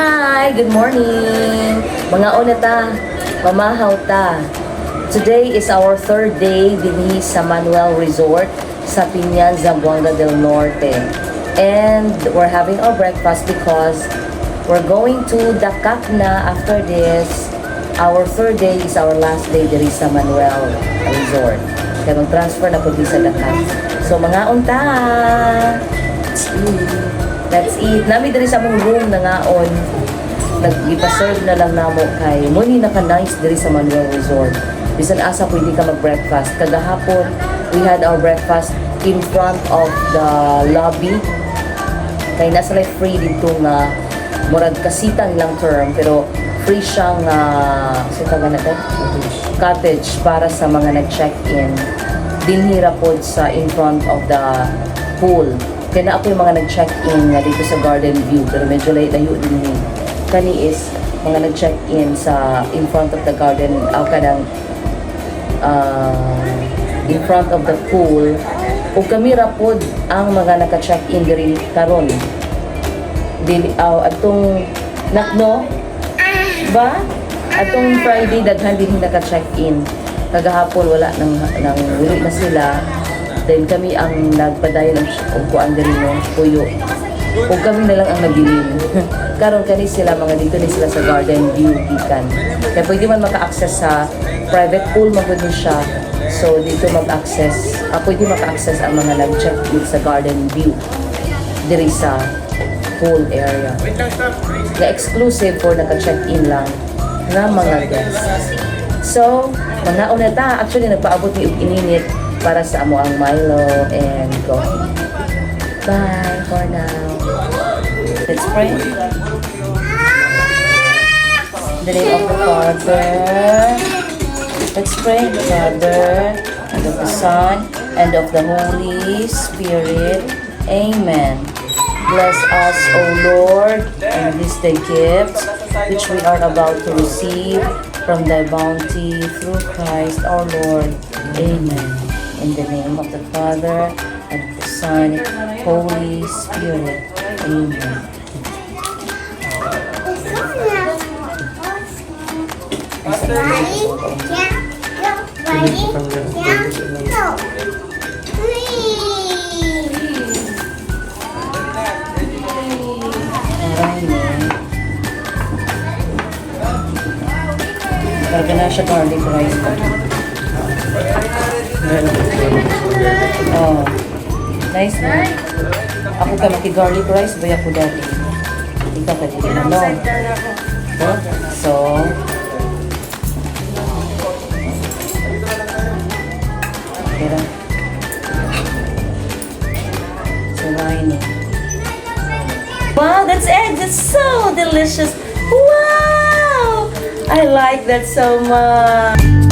Hi! Good morning! Mangaon na ta, mamahaw ta. Today is our third day dinhi sa Manuel Resort sa Biñan, Zamboanga del Norte. And we're having our breakfast because we're going to Dakak na after this. Our third day is our last day diri sa Manuel Resort. Kaya mag-transfer na pud sa Dakak. So mangaon ta! Let's eat. Let's eat. Naa mi diri sa among room nangaon. Nag-ipa-serve na lang namo kay mao ni naka-nice diri sa Manuel Resort. Bisan asa pwede ka mag-breakfast. Kagahapon, we had our breakfast in front of the lobby. Kay naa sila'y free didto nga murag kasitan lang term, pero free siya nga sa tawag na to? Cottage para sa mga nag-check-in. Dinhi ra pod sa in front of the pool. Kaya naa poy mga nag-check-in nga didto sa garden view, pero medyo layo din ni. Kani is mga nag-check-in sa in front of the garden, kanang in front of the pool. Ug kami ra pod ang mga naka-check-in diri karon. Dili atong nakno ba? Atong Friday, daghan din naka-check-in. Kagahapon wala nang wili na sila. Then kami ang nagpadayon og kuan diri, no, puyo. Ug kami na lang ang nabilin. Karon kani sila mga didto ni sila sa garden view gikan. Kaya pwede man maka-access sa private pool magud ni siya. So didto mag-access, pwede maka-access ang mga nag-check-in sa garden view diri sa pool area. Na exclusive for naka-check-in lang nga mga guests. So, mangaon na ta. Actually, nagpaabot mi og ininit para sa amo ang Milo and coffee. Bye for now. Let's pray. In the name of the Father, let's pray. The Father, and of the Son, and of the Holy Spirit. Amen. Bless us, O Lord, and these thy gifts, which we are about to receive from thy bounty through Christ our Lord. Amen. In the name of the Father, and of the Son, Holy Spirit. Amen. Ready? Yeah, go. Ready? Yeah, go. Three. Marami. Karga na siya garlic rice pa. Oh. Nice, no? Ako ka maki-garlic rice ba ako dati? Ikaw ka dili na, no? So, pero, so wine. Wow, that's eggs. That's so delicious. Wow! I like that so much.